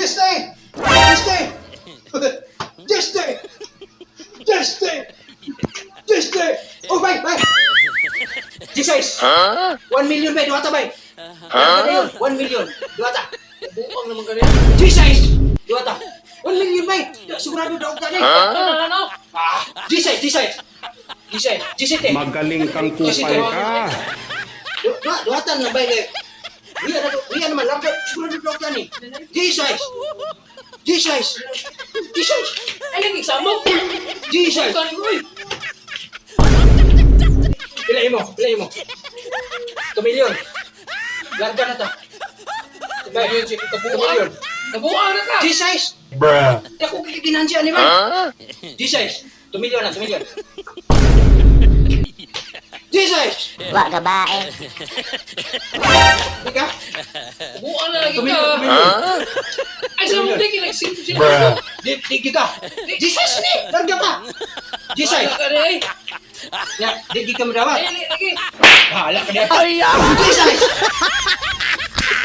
Jeste! Jeste! Jeste! Jeste! Jeste! Oh, bay, bay! G-size! 1 million, bay. Duwata, bay. Huh? 1 million. Duwata. Buang naman kanina. G-size! Duwata. 1 million, bay. Sigurado daw ka, Ano na ano? Ah, G-size, G-size. G-size. G-size, eh. Magaling kang kupal ka. Duwata na, bay. Kay. Wiya na to. Wiya naman. Larga. Sigurado daw ka, ni. G-size. G-size. G-size. Ay, lagi samok. G-size. Kanin uy. Pila mo, pila mo. 2 million. Larga na ta. Bay, 2 million. Kabuang. Kabuang na ka. G-size. Bruh. Di ako kikinansya ni man. G-size. 2 million na, 2 million. G-size. Wa ka ba eh. Di ka? Kabuang na lagi 2 million, ka. 2 million. Ay, sa mong di nagsimple sila. Di, di kita. G-size ni. Larga ka. G-size. Ka ni ay. Ya, di ka madawat. Ay, lagi. Bahala ka niya. G-size.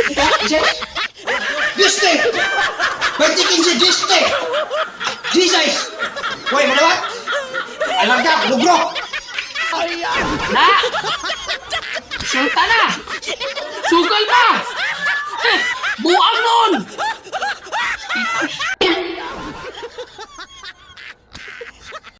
Di ka? G-size. G-size. 20-15 G-size. G-size. Hoy, madawat. Alarga, lugro. Na! Sulta na! Sugal pa! Eh, buang noon!